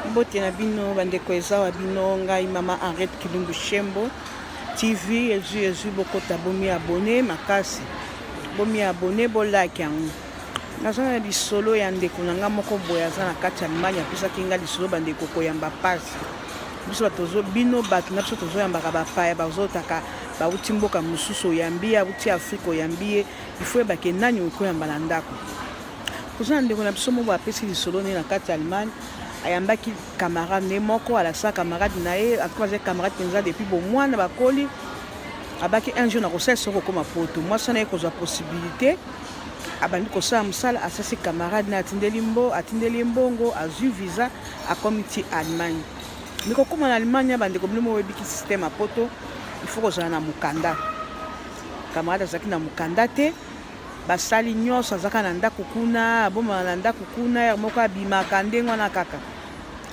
Mbote na bino bandeko, eza wa bino ngai mama Henriette Kilumbu Shembo TV. Ezwi ezwi, bokota, bomi abonner makasi, bomi abonner, bolike yango. Naza na lisolo ya ndeko na nga moko boye aza na kati ya Allemagne, apesaki nga lisolo. Bandeko, koyamba pasi, biso bato, bino bato na biso tozoyambaka bapaya, bazotaka, bauti mboka mosusu, oyambi ye, auti Afrique, oyambi ye, il faut oyebake nani okoyamba na ndako. Toza na ndeko na biso moko apesi lisolo nde na kati ya Allemagne, ayambaki camarade nde moko, alakisaka camarade na ye, azali camarade mpenza depuis bomwana, bakoli. Abaki un jour na kosala soki okóma Poto, mwasi wana ye kozwa possibilité, abandi kosala mosala, asasi camarade na, atindeli ye mbongo, azwi visa, akomi ti Allemagne. Mais kokóma na Allemagne, bandeko, bino mo oyebiki système ya Poto, il faut kozala na mokanda. Camarade azalaki na mokanda te. Basali nyonso, azalaka na ndako kuna, abomaka na ndako kuna, heure moko abimaka ndenge wana kaka.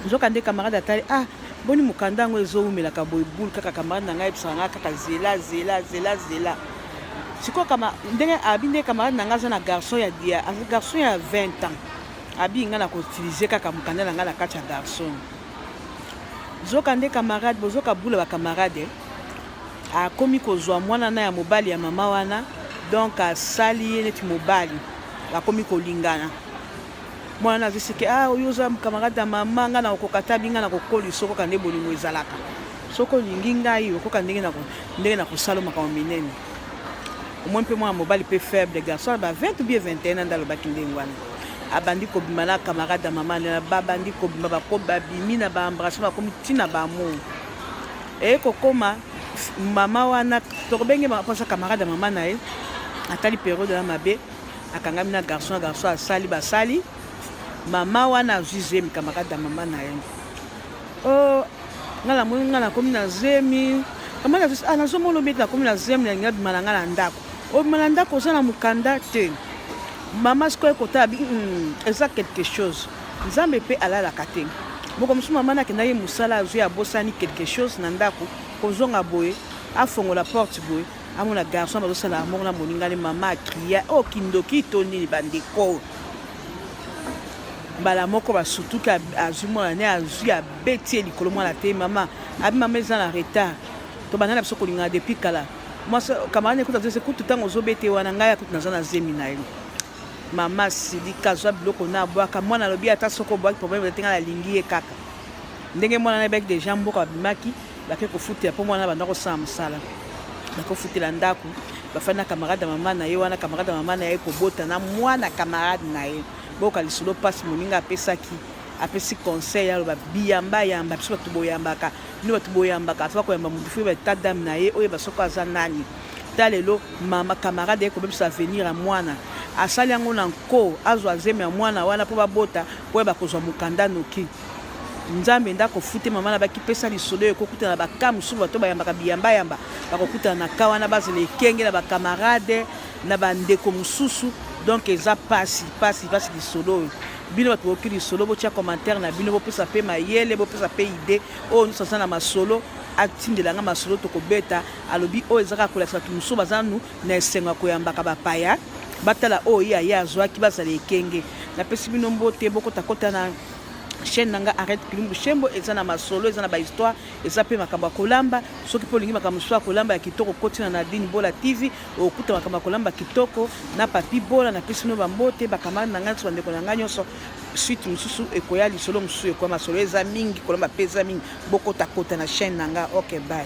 Nzoka nde camarade atali: "Ah, boni mokanda yango ezowumelaka boye?" Bule kaka, camarade na ngai ayebisaka ngai kaka: "Zela, zela, zela, zela." Sikoyo kama ndenge abi, nde camarade na ngai aza na garçon ya garçon ya 20 ans, abi ngai na koutiliser kaka mokanda na ngai na kati ya garçon. Nzoka nde camarade, bozoka bula bacamarade, akomi kozwa mwana na ya mobali ya mama wana, donc asali ye neti mobali, bakomi kolingana. Mwana na azwi: "Ah, oyo oza camarade ya mama, ngai na kokoka ta bi ngai na kokolisa." Okoka nde bolingo ezalaka, soki olingi ngai, okoka ndenge na kosala makambo minene. Omoi mpe mwana mobali mpe faible, garçon ba 20 bien 21, nde alobaki ndenge wana, abandi kobima na camarade ya mama. Babandi kobima, babimi na baembrasse, bakomi ntina baamour. Eye kokóma mama wana, tokobenge mposa camarade ya mama na ye, atali période ya mabe, akangami na garçon. Na garçon asali, basali, mama wana azwi zemi. Camarade ya mama na ye: "Oh, ngai namoni ngai nakomi na zemi." Camarade: "Ah, nazomona obi ete nakomi na zemi, nalingi abima na ngai na ndako." "Obima na ndako, oza na mokanda te." Mama sikoyo ekotala bi eza quelque chose. Nzambe mpe alalaka te. Moko mosusu, mama nakendaki mosala, azwi, abosani quelque chose na ndako. Kozonga boye, afongola porte boye, amona garçon bazosala amour na moningani. Mama acrier: "O oh, kindoki to nini?" Bandeko, mbala moko basutuki, azwi mwana ne, azwi, abeti ye likolo. Mwana te. Mama abi: "Mama, eza na retard, tobanda na biso kolingana depuis kala." Mwasi camarade ekuta azose kutu ntango ozobete wana, ngai akutu naza na zemi na ye. Mama asilika, azwa biloko na abwaka. Mwana alobi: "Ata soki obwaki, problème te, ngai nalingi ye kaka." Ndenge mwana nayebaki déjà mboka, babimaki, bake kofutela, mpo mwana banda kosala mosala, bakofutela ndako, bafandi na camarade ya mama na ye wana. Camarade ya mama na ye kobota na mwana camarade na ye. Boyoka lisolo mpasi. Moninga apesaki, apesi conseil, aloba: "Biyamba yamba, biso bato boyambaka, bino bato boyambaka, afa koyamba motu, faut oyeba état d'âme na ye, oyeba soko aza nani." Ta lelo mama camarade ye kobebisa avenir ya mwana, asali yango na nko, azwa zemi ya mwana wana mpo babota, mpo oyeba kozwa mokanda noki. Nzambe nde akofute. Mama na baki pesa lisolo oyo, ekokutana na baka mosusu, bato bayambaka biyambayamba bakokutana na ka wana, bazala ekenge na bacamarade na bandeko mosusu. Donc eza pasi, pasi, pasi lisolo oyo. Bino bato boyoki lisolo, botia commentaire na bino, bopesa mpe mayele, bopesa mpe idée. Oyo nyonso aza na masolo, atindelanga masolo, tokobeta. Alobi oyo eza kaka kolakisa bato mosusu baza nanu na esengo ya koyambaka bapaya, batala oyo ye aye azwaki, bazala ekenge. Napesi bino mbote, bokotakota na chaîne na nga Arrête Kilumbu Shembo. Eza na masolo, eza na bahistoire, eza mpe makambo ya kolamba. Soki mpe olingi makambo mosusu ya kolamba ya kitoko, kotina na Nadine Bola TV, okuta makambo ya kolamba kitoko na Papi Bola. Napesi bino bambote, bacamarade na ngai nyonso, bandeko na ngai nyonso. Suite mosusu ekoya, lisolo mosusu ekoya. Masolo eza mingi, kolamba mpe eza mingi. Bokotakota na chaîne na nga. Ok, bye.